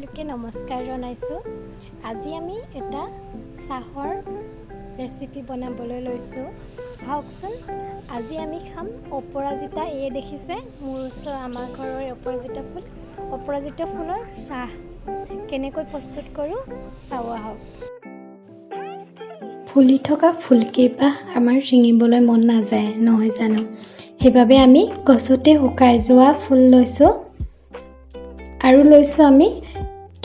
সকলোকে নমস্কাৰ জনাইছোঁ। আজি আমি এটা চাহৰ ৰেচিপি বনাবলৈ লৈছোঁ। আহকচোন, আজি আমি খাম অপৰাজিতা। এই দেখিছে মোৰ ওচৰ আমাৰ ঘৰৰ অপৰাজিতা ফুল, অপৰাজিতা ফুলৰ চাহ কেনেকৈ প্ৰস্তুত কৰোঁ চাওঁ আহক। ফুলি থকা ফুলকেইপাহ আমাৰ ছিঙিবলৈ মন নাযায় নহয় জানো? সেইবাবে আমি গছতে শুকাই যোৱা ফুল লৈছোঁ আৰু লৈছোঁ আমি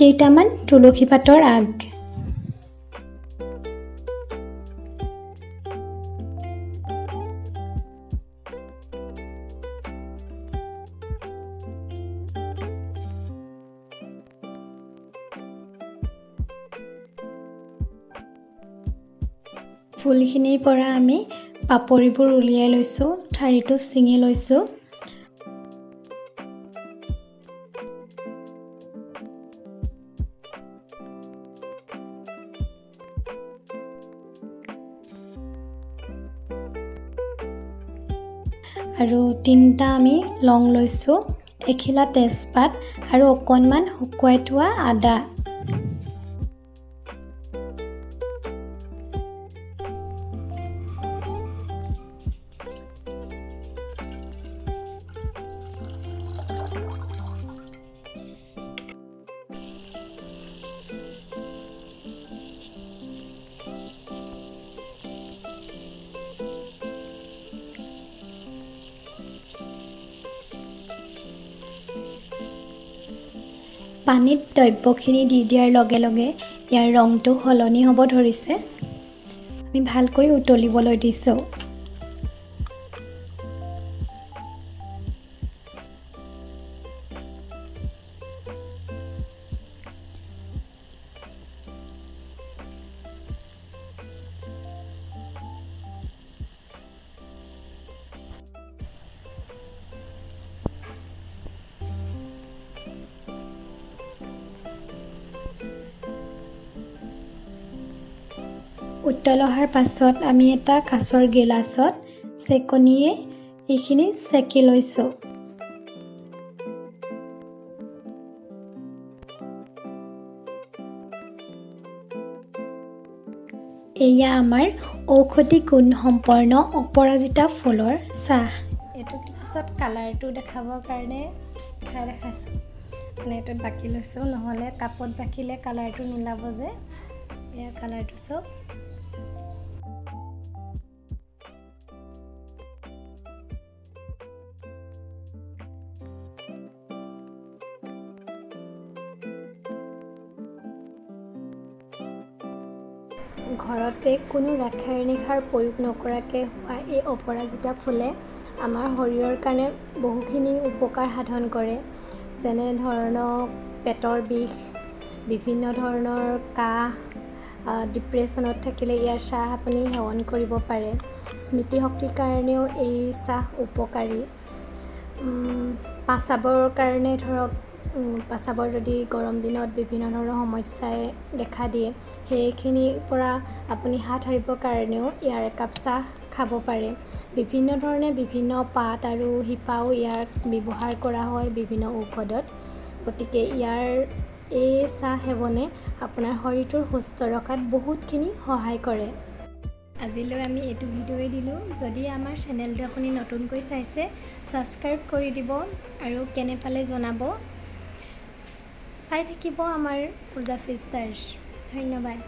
কেইটামান তুলসী পাতৰ আগ। ফুলখিনিৰ পৰা আমি পাপৰিবোৰ উলিয়াই লৈছোঁ, ঠাৰিটো ছিঙি লৈছোঁ। আৰু তিনিটা আমি লং লৈছোঁ, এখিলা তেজপাত আৰু অকণমান শুকুৱাই থোৱা আদা। পানীত দ্ৰব্যখিনি দি দিয়াৰ লগে লগে ইয়াৰ ৰংটো সলনি হ'ব ধৰিছে। আমি ভালকৈ উতলিবলৈ দিছোঁ। উতল অহাৰ পাছত আমি এটা কাঁচৰ গিলাচত চেকনিয়ে এইখিনি চেকি লৈছোঁ। এয়া আমাৰ ঔষধি গুণ সম্পন্ন অপৰাজিতা ফুলৰ চাহ। এইটো গিলাচত কালাৰটো দেখাবৰ কাৰণে খাই দেখাইছোঁ, মানে এইটোত বাকি লৈছোঁ, নহ'লে কাপত বাকিলে কালাৰটো নোলাব যে। এয়া কালাৰটো চব। ঘৰতে কোনো ৰাসায়নিক সাৰ প্ৰয়োগ নকৰাকৈ হোৱা এই অপৰাজিতা ফুলে আমাৰ শৰীৰৰ কাৰণে বহুখিনি উপকাৰ সাধন কৰে। যেনে ধৰণক পেটৰ বিষ, বিভিন্ন ধৰণৰ কাহ, ডিপ্ৰেশ্যনত থাকিলে ইয়াৰ চাহ আপুনি সেৱন কৰিব পাৰে। স্মৃতিশক্তিৰ কাৰণেও এই চাহ উপকাৰী। পাচাবৰ কাৰণে ধৰক, পাচাবৰ যদি গৰম দিনত বিভিন্ন ধৰণৰ সমস্যাই দেখা দিয়ে, সেইখিনিৰ পৰা আপুনি হাত সাৰিবৰ কাৰণেও ইয়াৰ একাপ চাহ খাব পাৰে। বিভিন্ন ধৰণে বিভিন্ন পাত আৰু শিপাও ইয়াক ব্যৱহাৰ কৰা হয় বিভিন্ন ঔষধত। গতিকে ইয়াৰ এই চাহ সেৱনে আপোনাৰ শৰীৰটোৰ সুস্থ ৰখাত বহুতখিনি সহায় কৰে। আজিলৈ আমি এইটো ভিডিঅ'ই দিলোঁ। যদি আমাৰ চেনেলটো আপুনি নতুনকৈ চাইছে, ছাবস্ক্ৰাইব কৰি দিব আৰু কেনে পালে জনাব। চাই থাকিব আমাৰ পূজা চিষ্টাৰ্ছ। ধন্যবাদ।